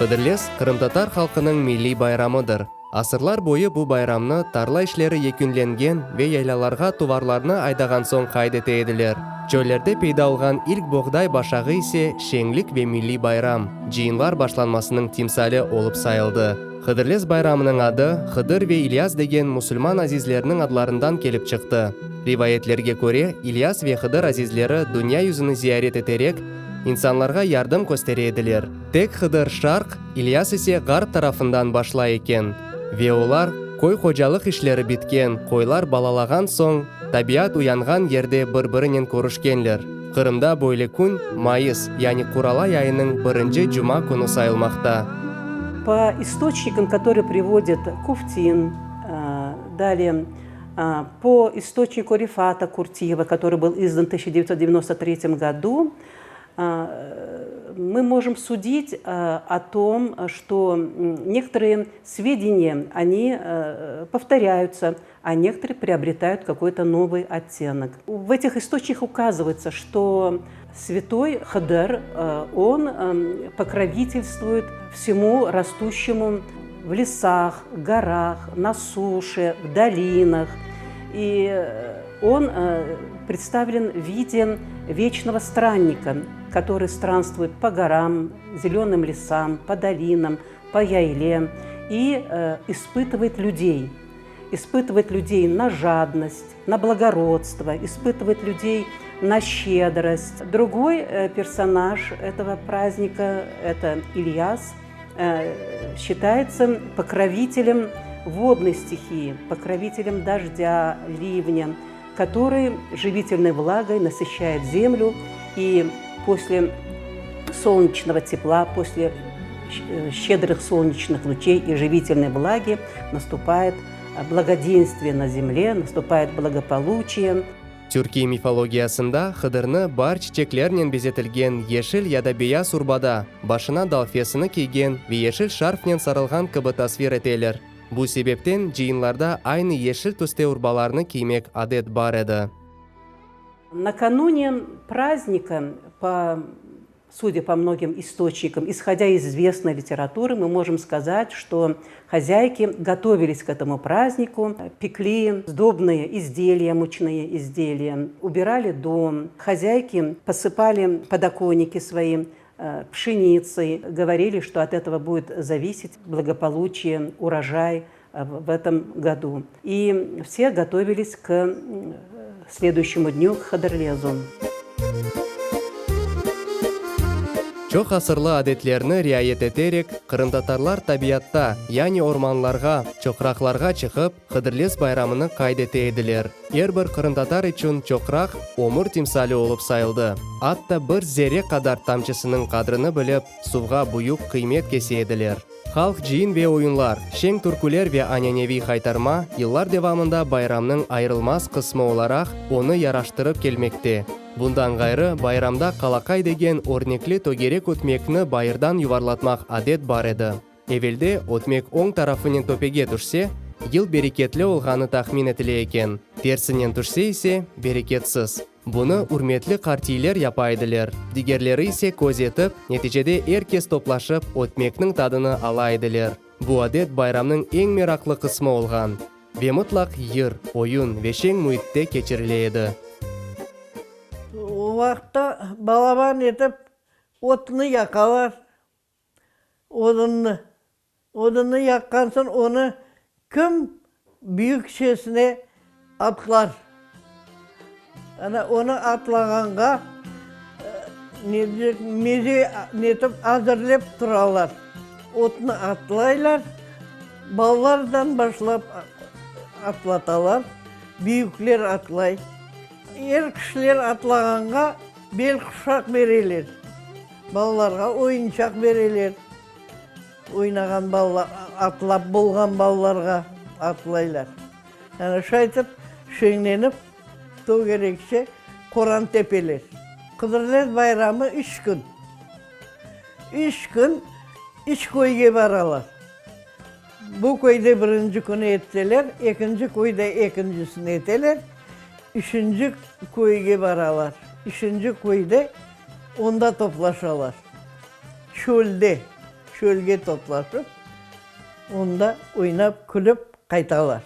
Hıdırlez, qırımtatar halqınıñ milliy bayramıdır. Asırlar boyu bu bayramnı tarla işleri yekünlengen ve yaylalarğa tuvarlarnı aydağan soñ qayd ete ediler. Çöllerde peyda olğan ilk boğday başağı ise şeñlik ve milliy bayram, cıyınlar başlanmasınıñ timsali olıp sayıldı. Hıdırlez bayramınıñ adı Hıdır ve İlyas degen musulman azizlerniñ adlarından kelip çıqtı. Rivayetlerge köre, İlyas ve Hıdır azizleri dünya yüzüni ziyaret eterek, insanlarğa yardım köstere ediler. Tek Hıdır şarq, İlyas ise ğarp tarafından başlay eken. Ve olar, köy hocalıq işleri bitken, qoylar balalağan soñ, tabiat uyanğan yerde bir-birinen körüşkenler. Qırımda böyle kün mayıs, yani quralay ayınıñ birinci cuma künü sayılmaqta. Po istoçnikam, kotorıye privodit Kuftin, dalее po istoçniku Rifata Kurtiyeva, kotorıy byl izdan v 1993 godu, мы можем судить о том, что некоторые сведения, они повторяются, а некоторые приобретают какой-то новый оттенок. В этих источниках указывается, что святой Хыдыр, он покровительствует всему растущему в лесах, горах, на суше, в долинах. И он представлен в виде вечного странника, который странствует по горам, зеленым лесам, по долинам, по яйле и испытывает людей. Испытывает людей на жадность, на благородство, испытывает людей на щедрость. Другой персонаж этого праздника – это Ильяс, считается покровителем водной стихии, покровителем дождя, ливня, который живительной влагой насыщает землю и после солнечного тепла, после щедрых солнечных лучей и живительной влаги наступает благоденствие на земле, наступает благополучие. Türkiy mifologiyasında Hıdırnı baar çiçeklernen bezetilgen yeşil ya da beyaz urbada, başına dalfesini kiygen ve yeşil şarfnen sarılğan kibi tasvir eteler. Bu sebepten cıyınlarda aynı yeşil tüste urbalarnı kiymek adet bar edi. Накануне праздника по судя по многим источникам, исходя из известной литературы, мы можем сказать, что хозяйки готовились к этому празднику, пекли сдобные изделия, мучные изделия, убирали дом. Хозяйки посыпали подоконники свои пшеницей, говорили, что от этого будет зависеть благополучие, урожай в этом году. И все готовились к следующему дню, к Хыдырлезу. Çoq asırlı adetlerni riayet eterek, qırımtatarlar tabiatta, yani ormanlarğa, çoqraqlarğa çıqıp, Hıdırlez bayramını qayd ete ediler. Er bir qırımtatar içün çoqraq, ömür timsali olıp sayıldı. Atta bir zerre qadar tamçısınıñ qadrini bilip, suvğa büyük qıymet kese ediler. Halq cıyın ve oyunlar, şeñ türküler ve aneneviy haytarma yıllar devamında bayramnıñ ayırılmaz qısmı olaraq onı yaraştırıp kelmekte. Bundan ğayrı, bayramda qalaqay degen örnekli tögerek ötmekni bayırdan yuvarlatmaq adet bar edi. Evelde ötmek oñ tarafınen töpege tüşse, yıl bereketli olğanı tahmin etile eken, tersinen tüşse ise, bereketsiz. Bunı ürmetli qartiyler yapa ediler, digerleri ise köz etip, neticede er kes toplaşıp, ötmekniñ tadını ala ediler. Bu adet bayramnıñ eñ meraqlı qısmı olğan ve mıtlaq yır, oyun ve şeñ müitte keçirile edi. O vaqıtta balaban etip otnı yaqalar, odunnı. Odunnı yaqqan soñ onı kim büyük sesine atlar. Ana, onı atlağanğa ne diycek, meze netip azırlep turalar. Otnı atlaylar, balalardan başlap atlatalar, büyükler atlay. Er kişiler atlağanğa bel quşaq bereler, balalarğa oyunçaq bereler. Oynağan balalar, atlap bolğan balalarğa atlaylar. Yani şaytip şeñlenip tögerekçe qoran tepeler. Qıdırlez bayramı üç kün. Üç kün üç köyge baralar. Bu köyde birinci künü etseler, ekinci köyde ekincisini eteler, üçünci köyge baralar. Üçünci köyde onda toplaşalar. Çölde. Çölge toplaşıp, onda oynap, külip qaytalar.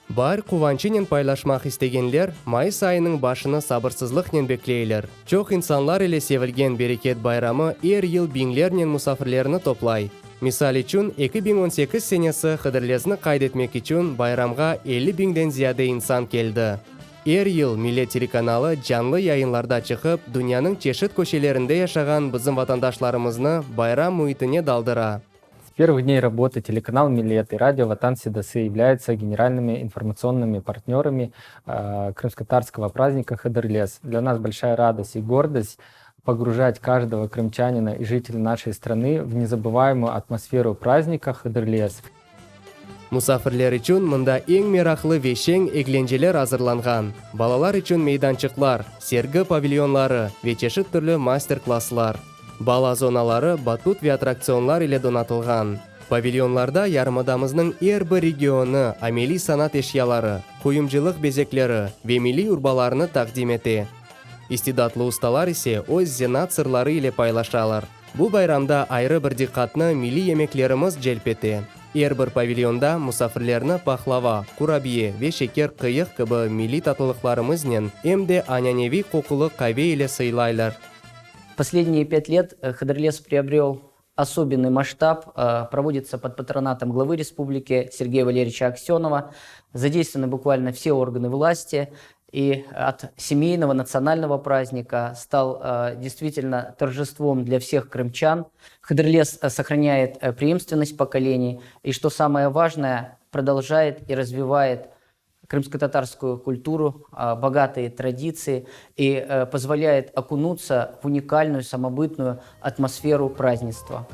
Baar quvançınen paylaşmaq istegenler mayıs ayınıñ başını sabırsızlıqnen bekleyler. Çoq insanlar ile sevilgen Bereket bayramı er yıl biñlernen musafirlerni toplay. Misal içün, 2018 senesi Hıdırlezni qayd etmek içün bayramğa 50 biñden ziyade insan keldi. Er yıl Millet telekanalı canlı yayınlarda çıqıp, dünyanıñ çeşit köşelerinde yaşağan bizim vatandaşlarımıznı bayram müitine daldıra. С первых дней работы телеканал «Миллет» и радио «Ватан Седасы» являются генеральными информационными партнерами крымско-татарского праздника «Хыдырлез». Для нас большая радость и гордость погружать каждого крымчанина и жителя нашей страны в незабываемую атмосферу праздника «Хыдырлез». Musafirler içün mında eñ meraqlı ve şeñ eglenceler azırlanğan, balalar içün meydançıqlar, sergi pavilyonları ve çeşit türlü master-klasslar. Bala zonaları batut ve attraktsionlar ile donatılğan. Pavilyonlarda yarımadamıznıñ er bir regionı ameliy sanat eşyaları, quyumcılıq bezekleri ve milliy urbalarını taqdim ete. İstidatlı ustalar ise öz zenaat sırları ile paylaşalar. Bu bayramda ayrı bir diqqatnı milliy yemeklerimiz celp ete. Er bir pavilyonda musafirlerni pahlava, qurabiye ve şeker qıyıq kibi milliy tatlılıqlarımıznen, em de añaneviy qoqulı qave ile sıylaylar. Последние пять лет Хыдырлез приобрел особенный масштаб, проводится под патронатом главы республики Сергея Валерьевича Аксенова. Задействованы буквально все органы власти. И от семейного национального праздника стал действительно торжеством для всех крымчан. Хыдырлез сохраняет преемственность поколений и, что самое важное, продолжает и развивает крымско-татарскую культуру, богатые традиции и позволяет окунуться в уникальную самобытную атмосферу празднества.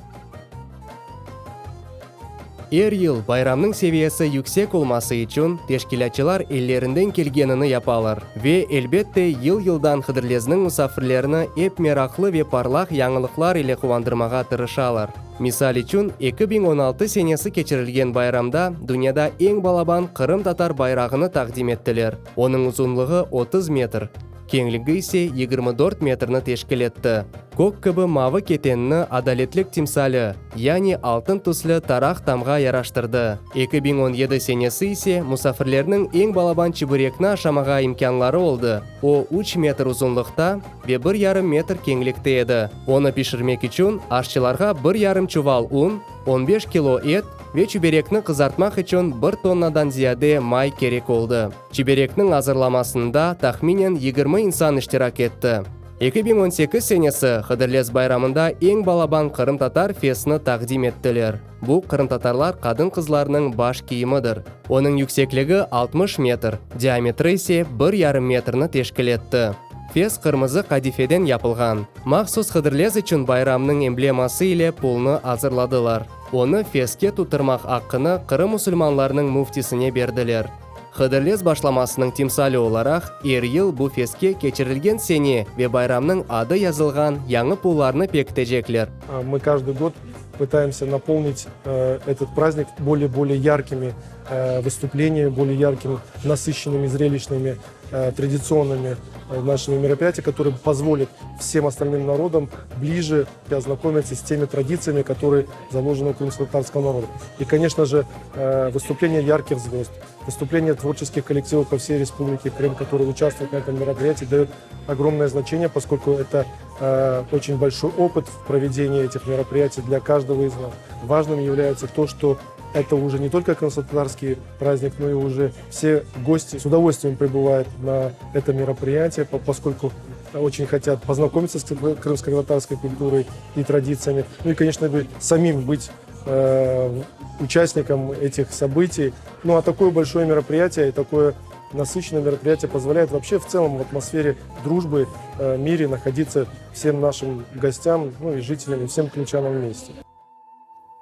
Er yıl bayramnıñ seviyesi yüksek olması içün teşkilâtçılar ellerinden kelgenini yapalar. Ve, elbette, yıl-yıldan Hıdırlezniñ musafirlerini ep meraqlı ve parlaq yañılıqlar ile quvandırmağa tırışalar. Misal içün, 2016 senesi keçirilgen bayramda dünyada eñ balaban qırımtatar bayrağını taqdim ettiler, onıñ uzunlığı 30 metr, keñligi ise 24 metrni teşkil etti. Kök kibi mavı ketenni adaletlik timsali, yani altın tüslü taraq tamğa yaraştırdı. 2017 senesi ise musafirlerniñ eñ balaban çiburekni aşamağa imkânları oldı, o, üç metr uzunlıqta ve bir yarım metr keñlikte edi. Onı pişirmek içün aşçılarğa bir yarım çuval un, on beş kilo et ve çiberekni qızartmaq içün bir tonnadan ziyade may kerek oldı. Çiberekniñ azırlamasında tahminen 20 insan iştirak etti. 2018 senesi Hıdırlez bayramında eñ balaban qırımtatar fesni taqdim ettiler. Bu, qırımtatarlar qadın-qızlarnıñ baş kiyimidir. Onıñ yüksekligi 60 metr, diametri ise bir yarım metrni teşkil etti. Fes qırmızı qadifeden yapılğan. Mahsus Hıdırlez içün bayramnıñ embleması ile pulnı azırladılar. Onı feske tuttırmaq aqqını Qırım musulmanlarınıñ müftisine berdiler. Hıdırlez başlamasınıñ timsali olaraq, er yıl bu feske keçirilgen sene ve bayramnıñ adı yazılğan yañı pullarnı pekitecekler. Мы каждый год пытаемся наполнить этот праздник более-более яркими выступлениями, более яркими, насыщенными, зрелищными, традиционными нашими мероприятиями, которые позволят всем остальным народам ближе ознакомиться с теми традициями, которые заложены у крымско-татарского народа. И, конечно же, выступление ярких звезд, выступление творческих коллективов по всей республике Крым, которые участвуют на этом мероприятии, дает огромное значение, поскольку это очень большой опыт в проведении этих мероприятий для каждого из нас. Важным является то, что это уже не только крымско-татарский праздник, но и уже все гости с удовольствием прибывают на это мероприятие, поскольку очень хотят познакомиться с крымско-татарской культурой и традициями. Ну и, конечно, самим быть э, участником этих событий. Ну а такое большое мероприятие и такое насыщенное мероприятие позволяет вообще в целом в атмосфере дружбы, э, мире находиться всем нашим гостям, ну и жителям, и всем крымчанам вместе.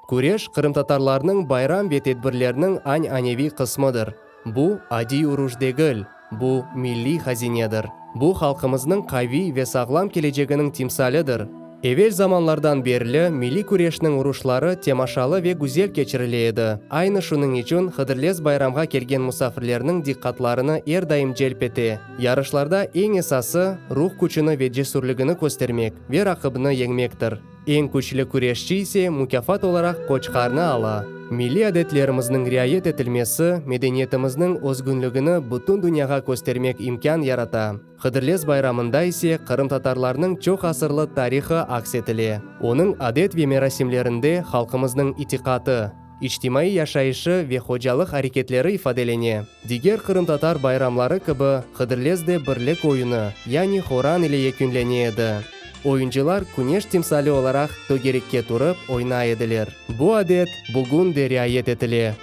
Küreş qırımtatarlarnıñ bayram ve tedbirleriniñ añaneviy qısmıdır. Bu adiy uruş degil, bu milliy hazinedir. Bu halqımıznıñ qaviy ve sağlam keleceginiñ timsalidir. Evel zamanlardan berli milliy küreşniñ uruşları temaşalı ve güzel keçirile edi. Aynı şunıñ içün Hıdırlez bayramğa kelgen musafirlerniñ diqqatlarını er daim celp ete. Yarışlarda eñ esası, ruh küçüni ve cesürligini köstermek ve raqibni yeñmektir. Eñ küçlü küreşçi ise mukâfat olaraq qoçqarnı ala. Milliy adetlerimizniñ riayet etilmesi medeniyetimizniñ özgünligini bütün dünyağa köstermek imkân yarata. Hıdırlez bayramında ise qırımtatarlarnıñ çoq asırlı tarihı aks etile. Onıñ adet ve merasimlerinde halqımıznıñ itiqatı, içtimaiy yaşayışı ve hocalıq areketleri ifadelene. Diger qırımtatar bayramları kibi Hıdırlez de birlik oyunı, yani horan ile yekünlene edi. Oyuncılar küneş timsali olaraq tögerikke turıp oynay ediler. Bu adet bugün de riayet etile.